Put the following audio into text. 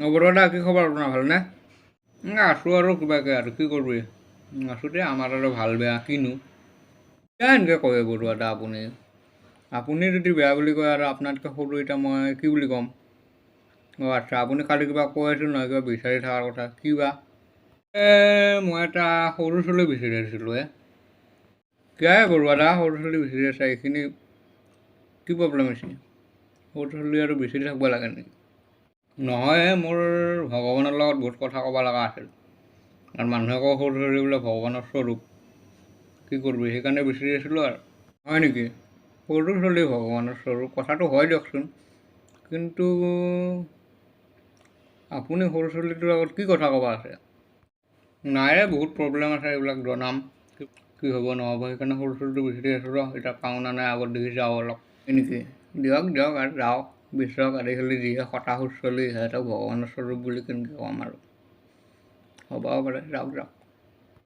বৰুৱা কি খবৰ আপোনাৰ, ভালনে? আছোঁ আৰু কিবাকে আৰু কি কৰবি, আছোঁ দে। আমাৰ আৰু ভাল বেয়া কিনো কিয় এনেকৈ কয় বৰুৱা দা আপুনি? আপুনি যদি বেয়া বুলি কয় আৰু আপোনাতকৈ সৰু এতিয়া মই কি বুলি ক'ম? অঁ আচ্ছা, আপুনি কালি কিবা কৈ আছিল নহয়, কিবা বিচাৰি থকাৰ কথা, কি বা? মই এটা সৰু চলি বিচাৰি আছিলোঁ। কিয় বৰুৱা দা সৰু চলি বিচাৰি আছে? এইখিনি কি প্ৰব্লেম হৈছে? সৰু চলি আৰু বিচাৰি থাকিব লাগে নেকি? নহয়, মোৰ ভগৱানৰ লগত বহুত কথা ক'ব লগা আছিল আৰু মানুহে কয় সৰু চলি বোলে ভগৱানৰ স্বৰূপ। কি কৰবি, সেইকাৰণে বিচাৰি আছিলোঁ আৰু। হয় নেকি? সৰু চলি ভগৱানৰ স্বৰূপ, কথাটো হয় দিয়কচোন, কিন্তু আপুনি সৰু চলিটোৰ আগত কি কথা ক'ব আছে? নাই, বহুত প্ৰব্লেম আছে, এইবিলাক জনাম কি হ'ব নহ'ব, সেইকাৰণে সৰু চলিটো বিচাৰি আছোঁ। ৰ এতিয়া পাওঁ না নাই আগত দেখি যাওঁ অলপ। নেকি? দিয়ক দিয়ক আৰু যাওক বিচাৰক। আজিকালি যিহে খটা চলি, সিহঁতক ভগৱানৰ স্বৰূপ বুলি কেনেকৈ ক'ম আৰু, হ'বও পাৰে। যাওক যাওক।